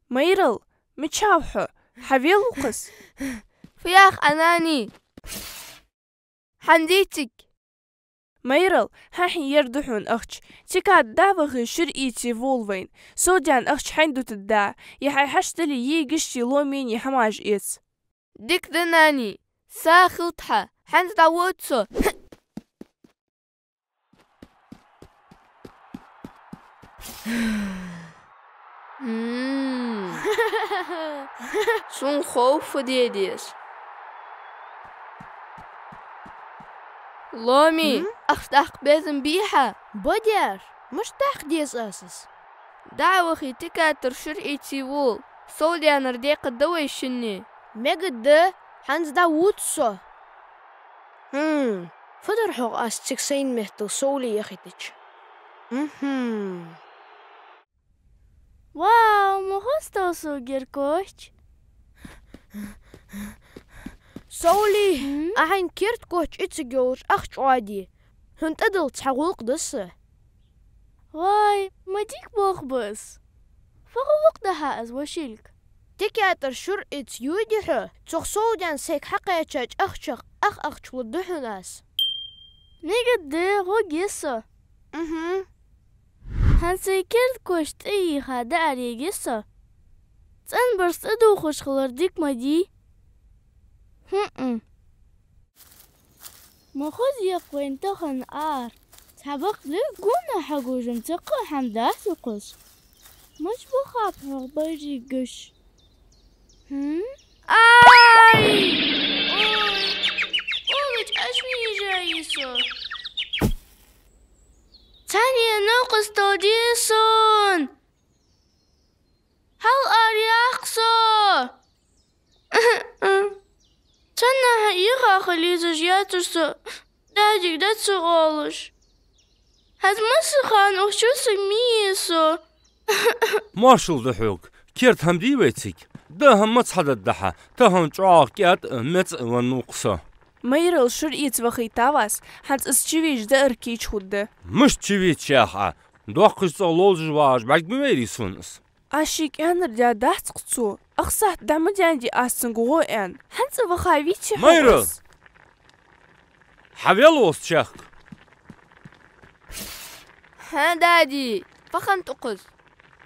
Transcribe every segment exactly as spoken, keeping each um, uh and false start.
Майрал, мичав хьо? Хьавел укхаза. Фу йоах Ӏа, нани? Хьанна дий цига? Майрал, хьа хьи ер да хьона ахча. Тикат да вахе шура ийце вола вайна. Сов даьнна ахча хьайна дутаргда. Е хьай хьашт дале, е гишти Ломини хӀамаш эца. Дика да, нани, сагӀа хилда хьа, хӀанз дӀавода со. М. Сона хов фу де деза. Ломи, М? Ахча даккха безам бий хьа? Ба дер, мишта даккха деза аз из? ДӀа а вахе, Тикатара шура ийце вола, Сов даьннар декхаргда вай шинне. Мегаргда, хӀанз дӀавода со. Хм, фу дар хьогӀ аз цига сайна меттала Соули яхийтача? Мгм. Вау, ма хоза товсу геркоч. Соули, М? Ахьа керда коча ициг йолаш ахча Ӏоаде. ХӀунда тӀадилла цхьа гӀулакх да са. Вай, ма дика болх ба из. Фу гӀулакх да хьа из, вошилг? Тикатара шура ийца йодий хьо, цох Сов даьнна сайга хьакхаьчача ахчах ах ахча лургда хьона аз. Мегаргда, гӀоргья со. Мгм. ХӀанз сай керда коча тӀайийха даар ергья со. ЦӀенбарза тӀадувхаш хилар дика ма дий. ХӀм-м. Ма хоза яккха вайна тахан ара. Цхьа бакъда гонахьа хьагожам ца кхы хӀама дац укхаза. Мича бахаб хьогӀ байригаш? ХӀм? Ай! Ой! Олуч, аш ми йижа йисо. Цхьанне новкъостал де сона! Хьал ара яккха со! Цхьаннахьа йиха хила езаш яцар со, дадига дац со оалаш. ХӀанз масса хана укх чу саг ма йий со. Моаршал да хьога, керда хӀама дий вай цига? Да хӀама маца хьадаргда хьа, тахан чӀоагӀа кӀаьд а, меца а веннав-кх со. Майрал шура ийца вахийтав аз, хӀанз из чувеча даар кийча хургда. Мишта чувеча, йоах Ӏа? Доккхача цӀагӀа ловзаш вагӀаш бӀаргавайрий сона из? Аз ший кӀаьнара даь дац-кх цо. Ах сахьат дӀа ма даьннадий аз цунга гӀо аьнна. ХӀанз а ваха вийций хьо? Майра! Хьавел оцу чехка! ХӀа, дади, фу хиннад укхаза?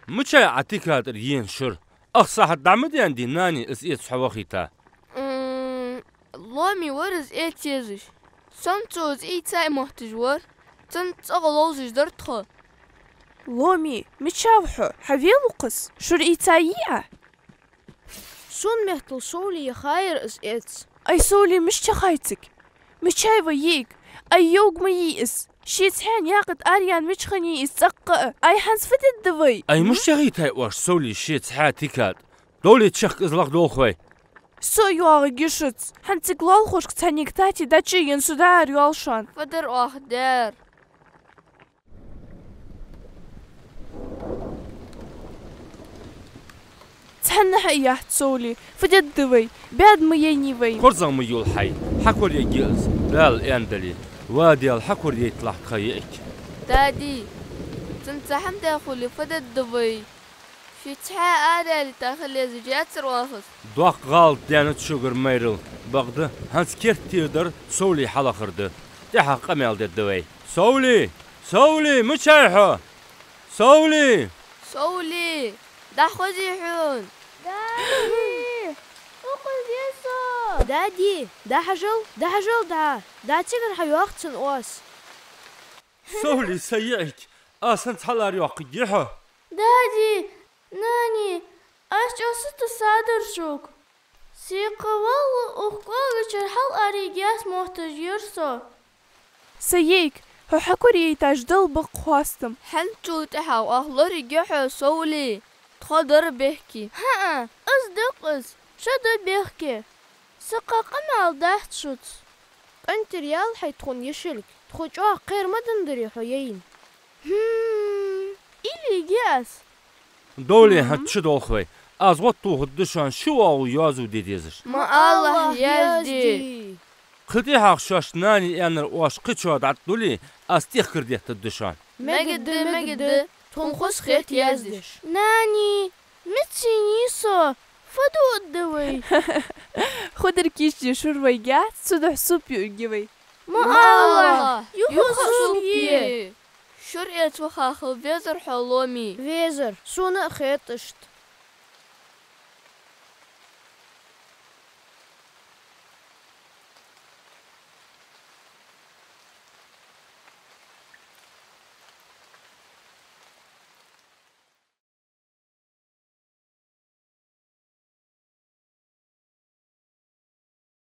Мичай Ӏа Тикатара ена шура? Ах сахьат дӀа ма даьннадий нани из эца хьо вахийта? М, Ломи вар из эца езаш. Со-м цо из ийцай мотташ вар. Цунна цӀагӀа ловзаш дар тхо. Ломи, мичав хьо? Хьавел укхаза. Шура ийцай Ӏа? Сона меттала Соули яхаяр из эца. Ай, Соули мишта яхай цига? Мичай ва йиӀиг? Ай, йовг ма йий из. Ше цхьаь наькъа тӀа араяьнна мича хиннай из цӀаккха а? Ай, хӀанз фу дергда вай? Ай, мишта яхийтай оаш Соули ше цхьаь Тикат? Довлийта чехка из, ладувгӀалда вай. Со йоагӀаргья шуца. ХӀанз цига лоалахошка цхьаннега тати дӀачуена со дӀаара йоал шоана. Фу дар оаха, дер? Цхьаннахьа а яц, Соули. Фу дергда вай? БӀаьда ма яйнай вайна. КорзагӀ ма йола хьай. Хьакораергья из, Дала аьннадале. Ва Даьла, хьакорайийталахь тха йиӀиг. Дади, цунна цхьа хӀама даь хуле, фу дергда вай? Ше цхьаь араялийта хила езаш яцар оаха из. Доккха гӀалат даьннад шугара, Майрал. Бакъда, хӀанз керттера дар Соули хьалахар да. ТӀехьагӀа къамаьл дергда вай. Соули! Соули! Мичай хьо? Соули! Соули! ДӀахозий хьона? Дади! Укхаза я со! Дади! ДӀахьажал, дӀахьажал дӀа! ДӀа цигара хьайоаккх цунна оаш. Соули, са йиӀиг, аз хӀанз хьалаара йоаккхаргья хьо. Дади, нани, аз чӀоагӀа сатувсадар шуга. Сиха валла укх кӀоагӀачара хьалараергьяц мотташ яр со. Са йиӀиг, хьо хьакораийташ Далла ба-кх хоастам. ХӀанзчул тӀехьагӀа оаха лораергья хьо, Соули, тхо дар бехке. ХӀаа, из да-кх из, шо да бехке. Са кхы къамаьл дац шуца. КӀантий ял хьай тхона, йишилг, тхо чӀоагӀа кхера ма даннадий хьо яйна. ХӀм, илиге аз. Довле, хӀанз чудолх вай. Аз гӀод тохаргда шоана ши оагӀув йоазув де дезаш. Ма Аллахь, язде. Кхы тӀехьагӀа шоашта нани аьннар оаш кхычоа дӀатӀадулле, аз тӀехкар деттаргда шоана. Мегаргда, мегаргда, тхона хоза хет яздеш. Нани, Мичча йий со? Фу дуад вай? Худар кийчде шура вайга яц, цудухьа суп юаргья вай. Ма Аллахь, юха суп е. Шура эца вахар хила везар хьо, лоамий? Везар, сона а хет иштта.